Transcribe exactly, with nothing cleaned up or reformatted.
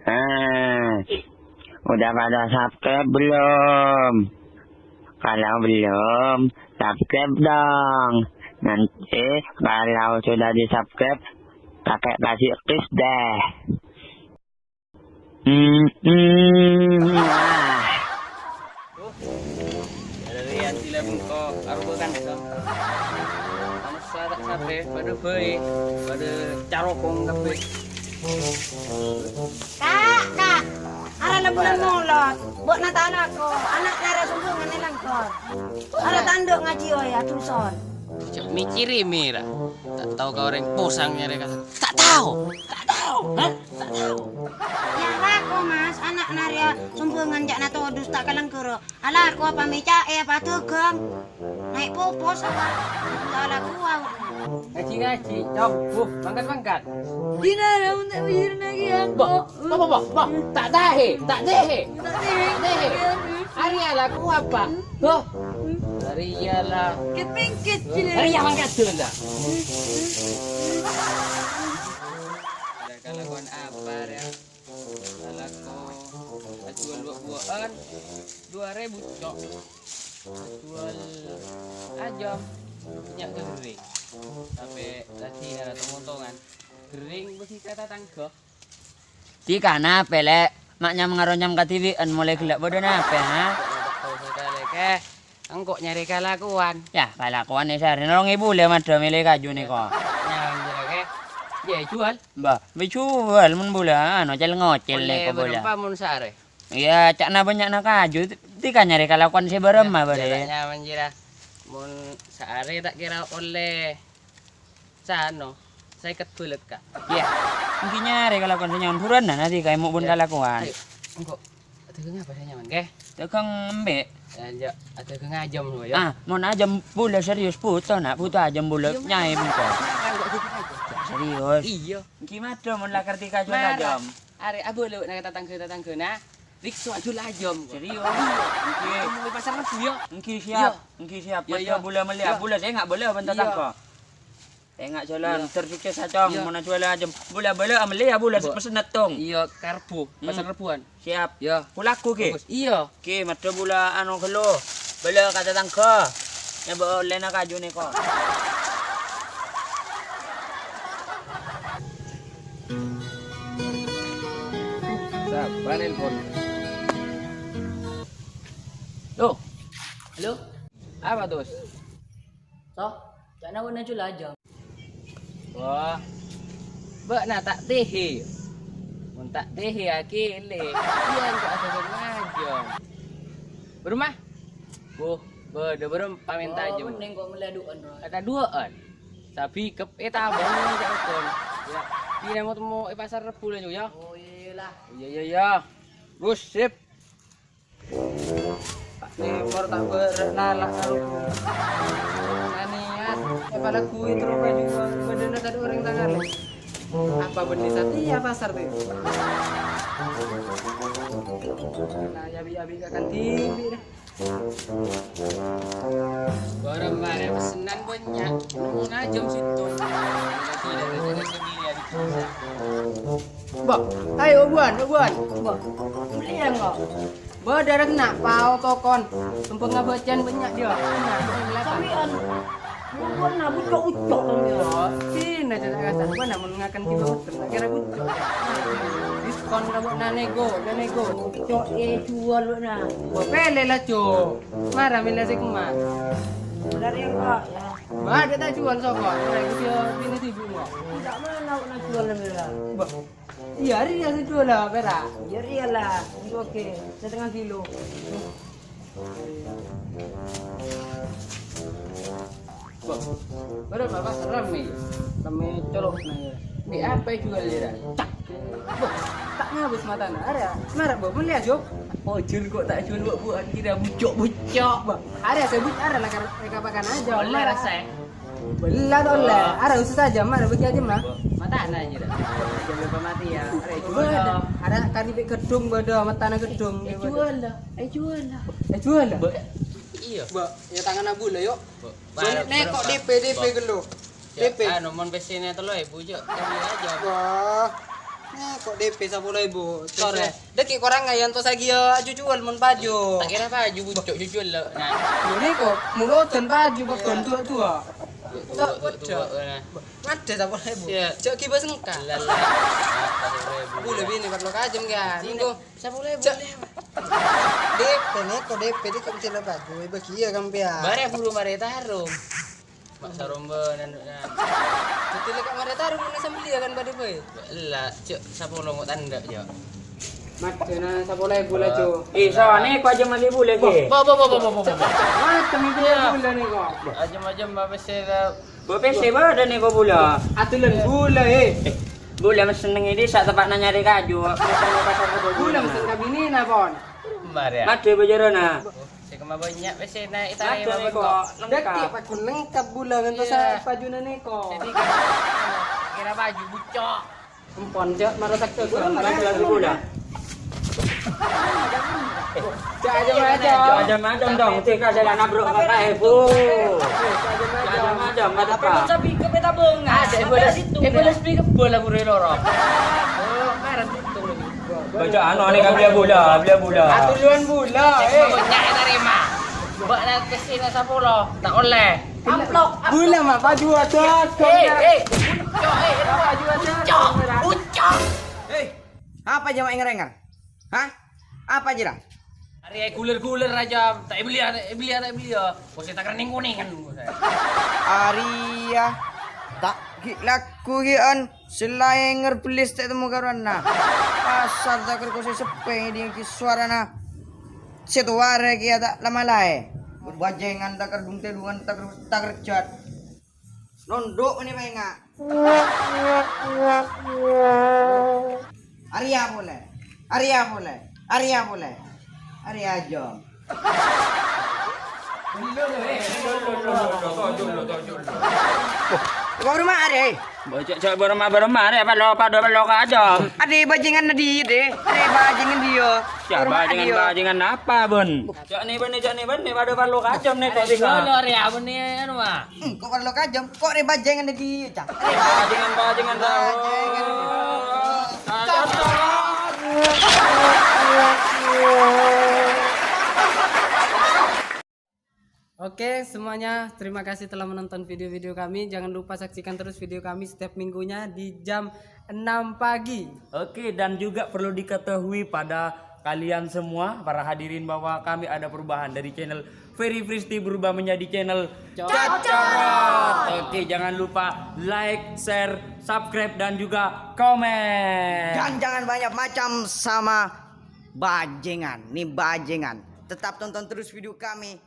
Eh, udah pada subscribe belum? Kalau belum, subscribe dong. Nanti kalau sudah di-subscribe, kakek kasih kiss deh. Hmm, hmm, ah. Dhâri atilla bengko, arowa kan, Dong. Manossa ta' sapè, padâ bhâi, padâ carokong kabbhi. Ka', Ka', arana bulân molod, bâ'na ta' alako, ana' nara sombhângan è langkor. Ara tandhâ ngajhi, oy, aduson. Jhâ' miciri, Mira. Ta' tao ka orèng posang nyarè ka. Ta' tao, ta' tao, ha? Ta' tao. Yâ, alako, Mas, ana' narèya sombhângan ca'na todus ta' kalangkoro. Alako apa mè' ca'è apa dhâghâng? Naè' popos apa? Ta' alako, wow. Ngajhi-ngajhi, Cong. Buh, mangkat-mangkat. Dina, namun tak mikir lagi, ya, Mbok, kok. Mbok, Mbok, Mbok, Mbok. Ta' tahè, ta' tahè. Ta' tahè. Ta' tahè. Arèya la, ku apa? Boh. Arèya la. Ket pengket, gila. Arèya mangkat dulu, ta. Ada kalakuan apa, ya? Alako ajhuwâl bu-buwâ'ân dua rèbu, Cok. Ajhuwâl ajâm, bânnya' ghâring. Sampè' tadhina tong-ontongan. Ghâring bâdhi ka tatangghâ. Dhi kanapè, Lè'? Ma' nyam-ngaronyam kadhibi'ân molaè ghellâ' bâdâ napè, ha? Tao sakalè, Kè. Engko' nyarè kalakowan. Yâ, kalakowan è sarè. Nolongè bulâ madhâ mèlè kaju nèko. Nyaman jârâ, Kè. Yâ, èjhuwâl. Mbah, èjhuwâl mon bulâ, ano, cèl-ngocèl nèko bulâ. Ollè bârâmpa mon saarè? Iyâ, ca'na bânnya'na kaju, dhi ka nyarè kalakowan sè bârâmma, yâ, bârâ. Nyaman jârâ. Mon saarè ta' kèra ollè. Sano, sèket bulâ, Ka'. Iyâ. Èngghi nyarè kalakowan sè nyaman bhuruwân, nah, nanti kaè mo' bun kalakowan. Ayo, engko'. Adhâghâng apa sè nyaman, Kè? Dhâghâng embi'. Enjâ', adhâghâng ajâm, yâ. Ah, mon ajâm bulâ serius bhuto, na', bhuto ajâm bulâ. Iyâ, nyaè bengko. Engko' adhâghâng ajâm. Serius? Iyâ. Èngghi madhâ mon la kerti kaju ajâm. Arè abâlâ na' ka tatangghâ-tatangghâna. Riksa ajhuwâl ajâm. Serius? Iyâ. Èngghi. Mau pasar Rebbhu, yâ. Èngghi siap. Iyâ. Èngghi siap. Iyâ, madhâ iyâ. Bulâ mellè, iyâ. Bulâ sè enga' bulâ bân tatangghâ. Enga' jhâlân, ter sukses, Cong. Iyâ. Mon ajhuwâl ajâm. Bulâ-bulâ mellè, yâ, bulâ pesen nèttong. Iyâ, ka Rebbhu, hmm. Pasar Rebbhuwân. Siap. Iyâ. Polaku, Kè? Bagus. Iyâ. Kè, madhâ bulâ, ano, ghâllu. Bulâ ka tatangghâ. Nyabâ' ollèna kaju nèko. Sapa nelpon? Loh. Halo? Apa, Tos? Toh, ca'na bâ'na ajhuwâl ajâm. Wah, bâ'na ta' tahè. Mon ta' tahè, akèlè. Iyâ, engko' adhâghâng ajâm. Bârâmma? Buh, bâdâ bârâmpa mènta ajâm. Oh, mending kok mellè du'ân, Roy. Kata du'ân. Sabikep, eh, tabang, mon ta' okon. Yâ, dina mo-, temmo è pasar Rebbhu la, Ju, yâ. Oh, iyâ, iyâ, lah. Iyâ, iyâ, iyâ. Terros, sip. Ta' nèmor, ta' bârâ', nala' karo ghuru. Nganiat, èpalagghuwi terro bhâjhu bâdâna tadâ' orèng tangalè. Apa bânnè satèya pasar, tè? Nah, yâ, bi-, abi' ka kan dhibi', dâ. Bârâmma rè pesennan bânnya', mon ajâm sèttong. Lagi dâ, dâ, dâ, sè milih, abi' bisa. Mbok, ayo, buwân, buwân. Mbok, bâli, ya, Mbok. Bâdâ rèng na' pao tokon. Sèmpeng ngabâca'an bânnya' dhiyâ. Nah, sambi'ân. Buwân na' bucco'-bucco' sambi'ân. Oh, sènè jâ' ta' kasa. Buwân na' mon ngakan kilo, ta' kèra bucco'. Diskon ka bâ'na nego, ya nego. Bucco' èjhuwâl bâ'na. Wah, pèlè la, Jo. Mara mèlè sè kemma. Bâdâ rèng, Pak, ya. Bâdâ ta' jhuwâl soko. Rèng sè bini dhibi', Mbok. Tidak mana nak jual, Mbok. Mbok. Iyâ, rèya sè jhuwâl la, pèra'? Iyâ, rèya la. Oke, setengah kilo. Wah, bârâmma, Pak? Rammè. Rammè colo' nang. Bi' apa èjhuwâl, yâ? Wah, ta' ngabâs matana. Arèya, mara, Mbok, mellè, Jo. Oh, jur kok ta' jhuwâl, Mbok, Bu, kira bucco'-bucco', Mbok. Arèya sè bu-, arèya la kar-, ka pakan ajâm. Ollè mara. Rasa, ya? Bella ta' ollè. Oh. Arèya usus ajâm, mara bâgi ajâm, Mbok. Matana, jur. Ajâm pamati, ya. Arèya jhuwâl. Bâdâ. Arèya kari bi' ghedhung bâdâ, matana ghedhung. Èjhuwâl, la. Èjhuwâl, la. Èjhuwâl, la. Mbok. Iyâ. Mbok, yâ tangan abu la, yuk. Mbok. Bâli' nèko D P, D P ghâllu. Mbok. D P. Anu, mon pèssèna tello èbu, Cok. Kami aja. Wah. Eh, kok D P sapolo èbu? Sore. Dâgghi' korang ngayan to sagiya ajujuwâl mon paju. Ta' kèra paju, bucco' jujuwâl lo. Nah. Ini kok mulodan paju bakon tua-tua. Tua-tua, nah. Ngadâ sapolo èbu. Iya. Jhâ' ghibâ sengka. Lala. Sapolo èbu. Bulâ binè parlo kajâm, kan. Minggu. Sapolo èbu. Jhâ'. D P nèko, D P nèko mesti la paju, bâgiyâ sampèyan. Barè buru marè tarung. Mak saromba nanu, nah. Jadi lek marè tarung mending sambellia kan pada bae. Ella, cek sapolo nggak tanda, cek. Macana sapolo èbu la, Cuk. Eh, sawane ku aja mali bule ki. Bo, bo, bo, bo, bo, bo, bo. Macam itu ya bule nih kok. Aja-aja apa sih, Kak? Bo P C bada nih kok bula. Atulan bule, eh. Bule mesen nang ini saat tempat nanya di kaju. Bule mesen kabinina, Pon. Mari. Made bajarana. Sè kemma bannya' pèssèna ètarèma. Ada nèko, bengko. Lengkap. Dâgghi' paggun lengkap bula ngantos. Iya. Pajuna nèko. Jadi, kan, anu, kira baju bucok. Empon, Cok, mara sakti. Bula, bula, bula. Cak aja macam. Cak aja macam dong, cek aja lah nabrak kakak, eh, Bu. Cak aja macam, ada apa? Sapi ke peta bunga. Ada, eh, boleh, eh, boleh speak, boleh, boleh lorong. Oh, merah itu. Baca anu, aneh kan beliau bola, beliau bola. Atuluan bola, eh. Banyak yang terima. Mbak nak kesini sepuluh, tak oleh. Amplop. Bola mah, baju ada. Eh, eh. Pucok, eh. Baju ada. Pucok, pucok. Eh, apa jamaah yang ngerengan? Hah? Apa aja dah? Arè guler-guler aja, tak beli, tak beli, tak beli ya. Kok saya tak kuning-kuning kan? Arè ya, tak gi laku gi an. Selaèn ngerbellis ta' temmo karowanna. Pasar ta' kèr kose seppe ngèdingngaghi sowarana. Sè towa rè kèya ta' la malaè. Bajèngan ta' kèr dung-tèdungan ta' kèr, ta' kèr jhât. Nondhuk mènè paènga'. Arèya polè. Arèya polè. Arèya polè. Arèya ajâm. Kok rumah ada, eh? Bocah cak beremah-beremah, ada apa lo, pada lo kacau. Ada bajingan di, deh. Ada bajingan dia. Siapa bajingan, bajingan apa, Bun? Cak ni, Bun, cak ni, Bun, ni pada parlo kacau ni, kok bisa? Lo, ada apa ni, anu, ah? Hmm, kok parlo kacau? Kok ada bajingan di, cak? Ada bajingan, bajingan tahu. Oke, semuanya, terima kasih telah menonton video-video kami. Jangan lupa saksikan terus video kami setiap minggunya di jam enam pagi. Oke, dan juga perlu diketahui pada kalian semua, para hadirin, bahwa kami ada perubahan dari channel Ferry Fristi berubah menjadi channel Cocok. Cocok. Oke, jangan lupa like, share, subscribe, dan juga komen. Dan jangan banyak macam sama bajingan. Nih bajingan. Tetap tonton terus video kami.